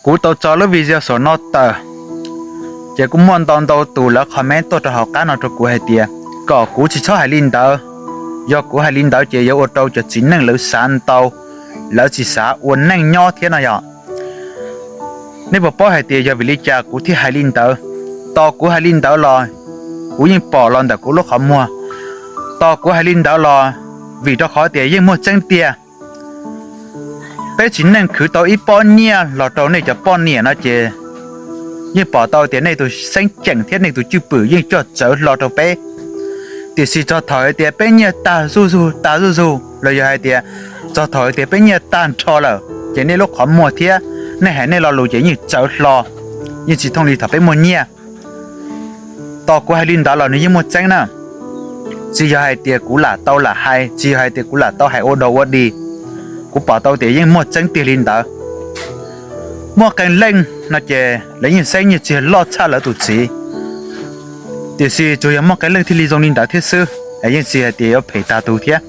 Kuv tau tso lub video saum no tawm, ces kuj muaj ntau ntau tus lawv comment tuaj rau hauv qab no rau kuv hais tias kom kuv tsis txhob hais li ntawd. Yog kuv hais li ntawd ces yuav ua rau cov txiv neej lawv xav ntau, lawv tsis xav ua neej nyob thiab no yog. Nej puas paub hais tias yog vim li cas kuv thiaj hais li ntawd? Tos kuv hais li ntawd los kuv yeej pom los ntawm kuv lub qhov muag. Tos kuv hais li ntawd los vim rau qhov tias yeej muaj tseeb tiag. Peb txiv neej khwv tau ib pob nyiaj los rau nej cov poj niam no ces yeej pom tau tias nej tus xeeb ceem thiab nej tus cwj pwm yeej coj tsawv hlo rau peb. Tiam sis txog thaum hais tias peb nyiaj tag zuj zug tag zuj zug los yog hais tias txog thaum hais tias peb nyiaj tag nrho lawm ces nej lub qhov muag thiab nej hais nej lo lus ces yeej tsawv hlo, yeej tsis thooj li thaum peb muaj nyiaj. Tos kuv hais li ntawd los nws yeej muaj tseeb na. Tsis yog hais tias kuv lam tau lam hais, tsis yog hais tias kuv lam tau hais ua dog ua dig. Kuv pom tau tias yeej muaj tseeb tiag li ntawd. Muaj qee leej no ces lawv yeej xeeb nyiaj txiag loj tshaj lawv tus txiv, tiam sis tsuas yog muaj qee leej thiaj li zoo li ntawd thiab xwb, yeej tsis hais tias yuav phem tag tus thiab.